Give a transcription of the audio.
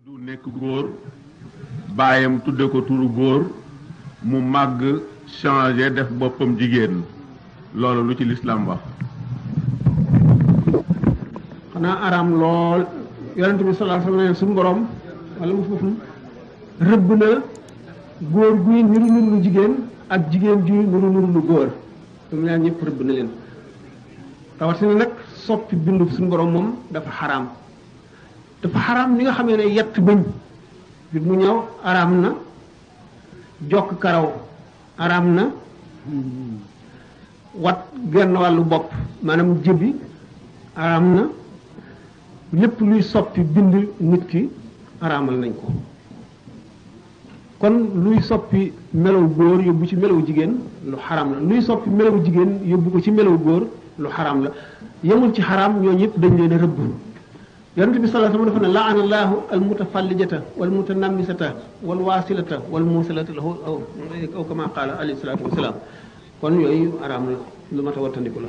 du nekk góor baayam tudde ko turu góor mu màgg changé def boppam jigéen loolu lu ci lislaam wax. xanaa araam lool yonent bi sallallahu alayhi wa sallam suñu borom wala mu foofu rëbb na góor guy niru niru lu jigéen ak jigéen juy niru niru lu góor ñoom ñaar ñëpp rëbb na leen rawatina nag soppi bindu suñu borom moom dafa xaraam ni nga xamee ne yett bëñ bi mu ñëw araam na jokk karaw araam na wat genn wàllu bopp maanaam jëbi araam na lépp luy soppi bind nit ki araamal nañ ko kon luy soppi melaw góor yóbbu ci melaw jigéen lu xaraam la luy soppi melaw jigéen yóbbu ko ci melaw góor lu xaraam la yemul ci xaraam ñoo ñëpp dañ leen a rëbb yonent bi sallallahu alayhi wa sallam dafa ne laana allahu almutafallijata walmutanammisata walwasilata walmusilata lahu aw kama qaala alayhi salaatu wasalaam kon yooyu araam la lu mat a wattandiku la